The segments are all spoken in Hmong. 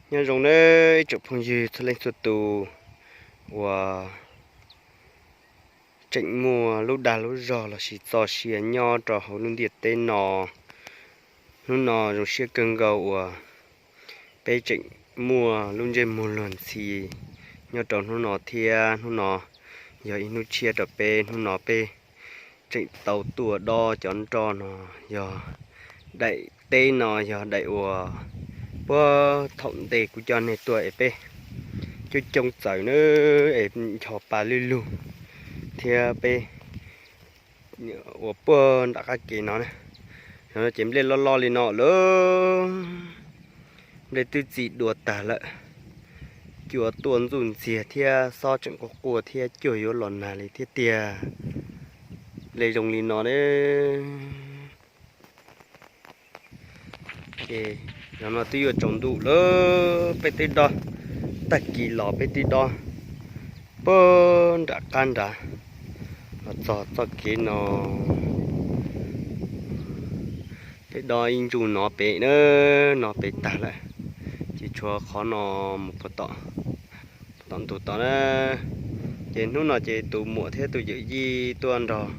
Nyob zoo nawb ib tsoom phooj ywg txhua leej txhua tus uas tseem muaj lub dag lub zog lossis txoj sia nyob rau hauv lub ntiaj teb no. Hnub no zoo siab kawg nkaus uas peb tseem muaj lub ntsej muag luag ntxhi nyob rau hnub no thiab. Hnub no yog ib hnub tshiab rau peb. Hnub no peb tseem tau tuaj dob cov nroj no, yog daim teb no yog daim uas puag thaum ntej kuv coj nej tuaj es peb coob coob txawm na, es ncho pa lwj lug thiab peb uas puag nram qab kev no na. Ces nplej loj loj li no lawm, nplej twb txi dua tag lawm, cua tuaj ntxuj ntxiag thiab xob tseem quaj quaj thiab cuag yuav los nag li thiab tiag. Nplej zoo li no ne. Ces zaum no twb yuav tsaus ntuj lawm, peb twb dob, tag kis los peb twb dob puag nram qab nrad los txog txoj kev no, peb dob ib ntsuj no pem na, no pem tag lawm, ces tshuav qhov no mus puag tom, tom ntug tod na. Ces hnub no ces tus muam thiab tus yawm yij tuaj nrog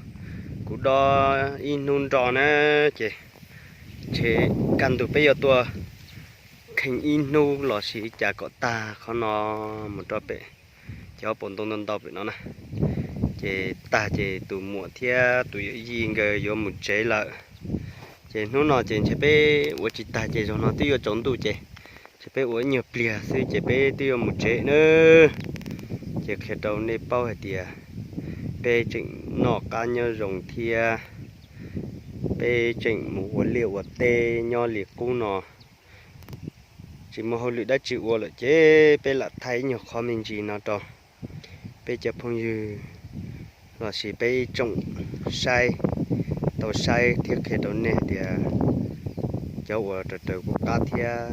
kuv dob ib hnub nroj na, ces ntshe kaj ntug peb yuav tuaj kheej ib hnub lossis cas kom tag qhov no mus rau pem ces ob puas ntoo ntau ntau pem no na. Ces tag ces tus muam thiab tus yawm yij nkawd yuav mus tsev lawm. Ces hnub no ces ntshe peb ua tsis tag ces zaum no twb yuav tsaus ntuj ces ntshe peb ua ib nyuag pliag xwb ces peb twb yuav mus tsev na. Ces qhia rau nej paub hais tias peb tseem noj qab nyob zoo thiab peb tseem mus ua liaj ua teb nyob li qub no, tsis muaj hauj lwm dab tsi ua lawm ces peb lam thaij ib nyuag qhov me ntsis no rau peb cov phooj ywg lossis peb ib tsoom saib tau saib thiab qhia rau nej tias cov uas raws raws kuv qab thiab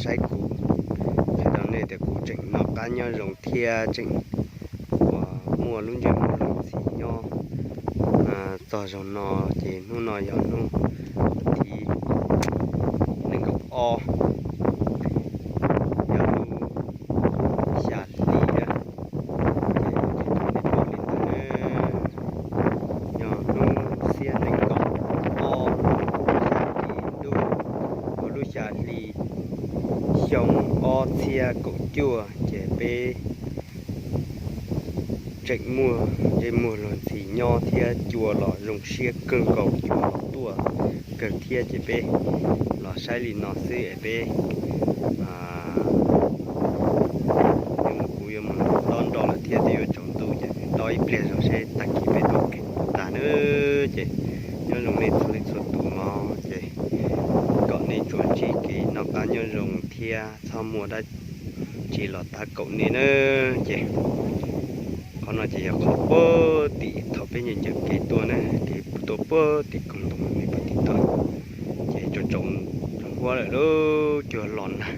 saib kuv, qhia rau nej tias kuv tseem noj qab nyob zoo thiab tseem uas muaj lub ntsej muag luag ntxhi nyob txog zaum no. Ces hnub no yog hnub thib nees nkaum ob, yog lub xya hli na, ces kuv tsis tau li ntawd na, yog hnub xiab nees nkaum ob, xya hli ntuj, hauv lub xya hli xyoo ob txhiab kaum cuaj ces peb tseem muaj ntsej muag luag ntxhi nyob thiab cua los zoo siab kawg nkaus, cua los tuaj kawg thiab ces peb los saib li no xwb es peb kuv yuav mus dob nroj lawm thiab twb yuav tsaus ntuj ces dob ib pliag zog seb tag kis peb tuaj kev tag na. Ces nyob zoo nej txhua leej txhua tus mog, ces kom nej tsuas ntsib kev noj qab nyob zoo thiab txhob muaj dab tsi los tav kaum nej na. Ces qhov no ces yog qhov puag tim thaum peb ncaws ncaws kev tuaj na, kev tuaj puag tim koog ntoo nej puag tim tuaj, ces tsaus tsaus huab lawm lauj, cuag los nag,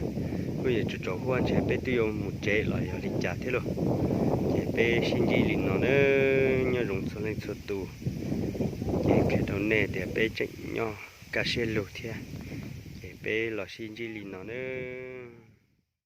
lub yeej tsaus tsaus huab ntshe peb twb yuav mus tsev los yog li cas thiab lauj. Ces peb sib ntsib li no na, nyob zoo txhua leej txhua tus, ces qhia rau nej tias peb tseem nyob kaj siab lug thiab, ces peb los sib ntsib li no na.